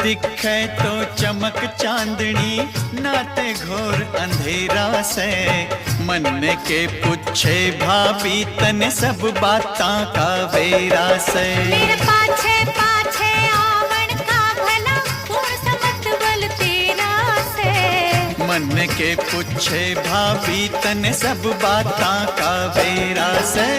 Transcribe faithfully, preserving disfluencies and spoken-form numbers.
दिखे तो चमक चांदनी, ना ते घोर अंधेरा से। मन के पूछे भाभी तने सब बातां का बेरा से। मेरे पाछे पाछे आवण का भला कौन सा मतबल तेरा से। मन के पूछे भाभी तने सब बातां का बेरा से।